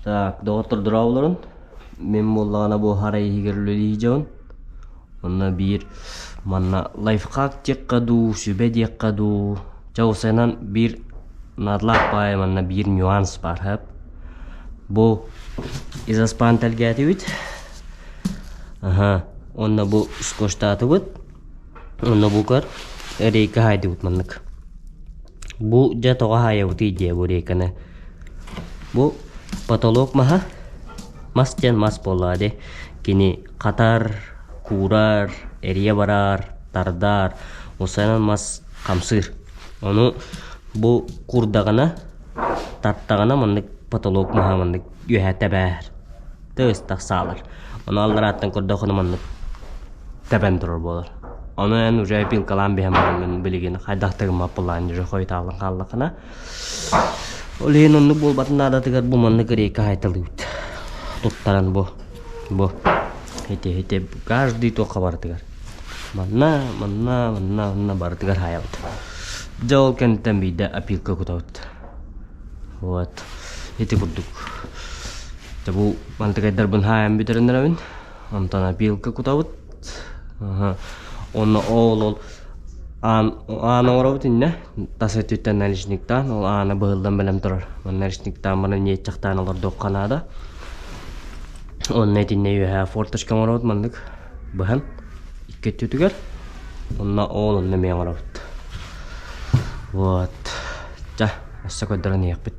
Так, доҕоттор дорооболорун. Мин буоллаҕына бу хара иһигэр үлэлии дьон. Онно биир манна лайфхак диэххэ дуу, сүбэ диэххэ дуу. Чэ, усайынан биир наадалаах баайы манна биир нюанс баар һап. Бу изоспан тэлгээтибит. Аха, онно бу скотчтаатыбыт. Онно букар рейка хаайдыбыт маннык. Бу дьэ тоҕо хаайабытый диэ бу рейканы. Бу потолок маһа, мас диэн мас буоллаҕа дии. Кини хатар, куурар, эрийэ барар, тардар, усайан мас хамсыыр. Ону бу куурдаҕына, тартаҕына маннык потолок маһа маннык үөһэ тэбээр. Тыас тахсаалар. Ону алларааттан көрдөххүнэ маннык тэбэн турар буолар. Ону эн уже пилкалаан биһэн бараҥҥын билигин хайдах да гыммаппылаан уже хойутааллан хааллаххына ол иһин оннук буолбатын наадатыгар бу маннык рейка хайталыыбыт. Туттаран бу бу ити ити каждый туохха барытыгар манна манна манна манна барытыгар хаайабыт. Дьэ ол кэнниттэн биирдэ опилка кутабыт. Вот ити курдук. Дьэ бу мантыкайдарбын хаайан бүтэрэн эрэбин. Онтон опилка кутабыт. Аха. Онно ол ол аан аан оҥоробут иннэ. Тас өттүттэн наличниктаан ол аана быһыллан бэлэм турар. Манна наличниктаан баран иэччэхтээн олордуохха наада. Онно итиннэ үөһээ форточка оҥоробут маннык быһан икки өттүтүгэр. Онно ол онно эмиэ оҥоробут. Вот. Чэ, өссө көрдөрөн иһиэхпит.